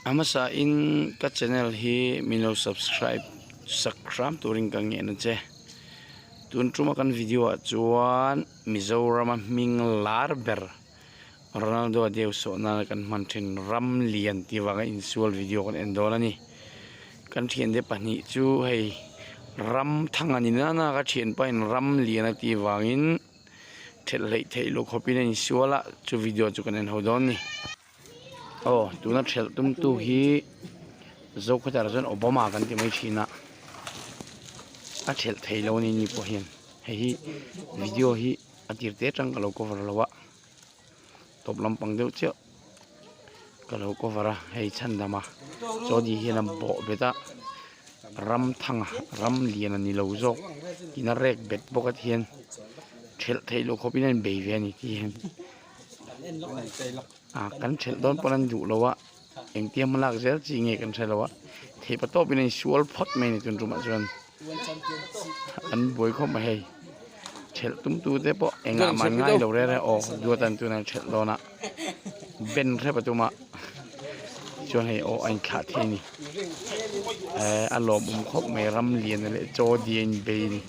A hmasa in ka channel hi min lo subscribe sak hram turin ka ngen a che. Tun tuma kan video ah chuan Mizorama hming lar ber Ronaldo a deu sawh nana kan hman thin ram lian tih vanga insual video kan en dawn a ni. Kan thiante pahnih chu hei ram thang a ni nana ka thianpa in ram lian a tih vangin thelh hleih theih loh khawpin a insual a chu video chu kan en ho dawn a ni. Aw tuna thelh tumtu hi Zokhawthar chuan Obama kan ti mai thin a a thelh thei lo a ni ni pawh hian hei hi video hi a tir te atang ka lo cover lo a tawp lampang deuh chiah ka lo cover a hei chhandama chaw di hian a bawh bet a ram thanga ram lian a ni lo zawk tina rek bet bawk a ti hian thelh theih loh khawpin a inbei ve a ni tih hian. Ah kan thelh dawn pawn an duh lo a engtia hma lak zel chi nge kan hre lo a theih pa tawp in a insual phawt mai a ni tun tumah chuan an buai khawp mai hei thelh tum tu te pawh engah mah an ngai lo reng reng aw duat an tuna thelh dawn a ben hrep a tum a chuan hei aw a inthlah thei a ni eh a lawmawm khawp mai ram lian leh chaw di a inbei a ni.